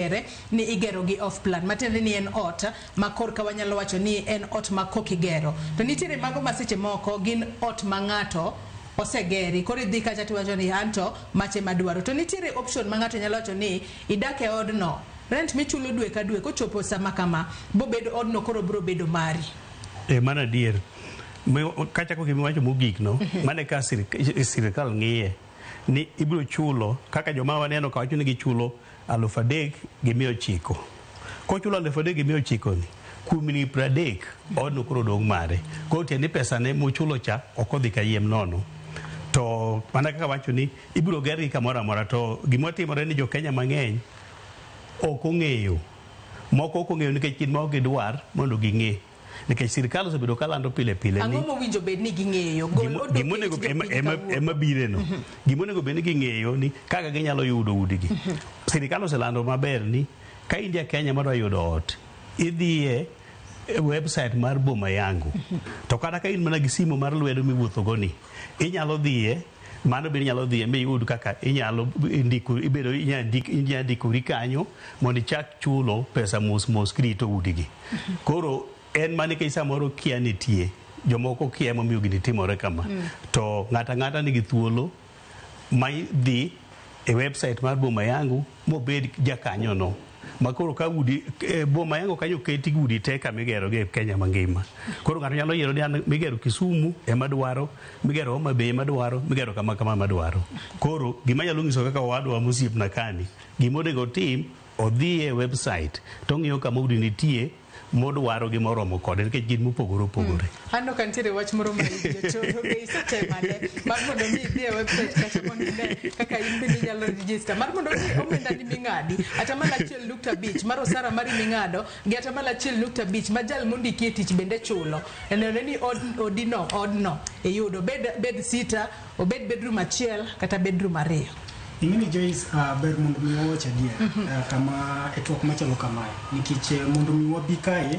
Ere ni igero gi off plan matiende ni en ot ma korka wanyalo wacho ni en ot ma kok igero. To nitiere mago ma seche moko gin ot ma ng'ato osegeri koro idhi kacha tiwacho ni anto mache ema adwaro. To nitiere option ma ng'ato nyalo wacho ni idak e odno rent michulo dwe ka dwe kochopo sama kama bobed odno koro bro bedo mari. E mano adier. Kachako gi miwacho mogik no, mano e ka sirikal ng'iye. ni ibiro chulo kaka joma waneno ka wacho ni gichulo 3900. Kochulo 3900 ni, kuom higni 30 odno koro dong' mare. Koro tiende ni pesane mochulo cha ok odhi kayiem nono. To mana kaka wacho ni ibiro gergi kamoro amora to gima timore ni jo Kenya mang'eny ok ong'eyo. Moko ok ong'eyo nikech gin ma ok gidwar mondo ging'e. Nikech sirkal osebedo ka lando pile pile ni Ang'o mowinjo bed ni ging'eyo? Gol odok gima e onego it jopiny kawuono. ema bireno. Gima onego bed ni ging'eyo ni kaka ginyalo yudo udigi. Sirkal oselando maber ni ka in ja Kenya madwa yudo ot, idhiye e website mar Boma Yangu. To kata ka in mana gi simu mar lwedo miwuotho go ni, inyalo dhiye mano bende inyalo dhiye miyud kaka inyalo ndiko ibedo inyalo ndik inyalo ndikori kanyo mondo ichak chulo pesa mos mos kirito udigi. Koro en mana nikech samoro kia nitie, jomoko kia emomiyo gini timore kama. To ng'ato ang'ata nigi thuolo ma dhi e website mar Boma Yangu mobed jakanyono. Ma koro ka udi e Boma Yangu kanyo oketi udi te kama igero gi e Kenya mangima. Koro ng'ato nyalo yiero ni an migero Kisumu ema adwaro, migero Homa Bay ema adwaro, migero kama kama ema adwaro. Koro gima anyalo nyiso kaka owadwa mosiepna kani, gima onego otim, odhi e website to ong'iyo kama udi nitie modwaro gi moromo kode nikech gin mopogore opogore. Aneno ka nitiere wach moro ma ijo be isetemane mar mondo mi idhi e website kacha mondo ine kaka in bende inyalo register mar mondo mi omenda ni ming'adi 1.5% mar osara mari ming'ado gi 1.5% ma jal mondiki e tich bende chulo nenore ni odino odno iyudo bed bed sita obed bedroom achiel kata bedroom ariyo. Ing'eni Joyce, ber mondo mi wawach adier kama e twak machalo kamae nikech mondo mi wabi kae.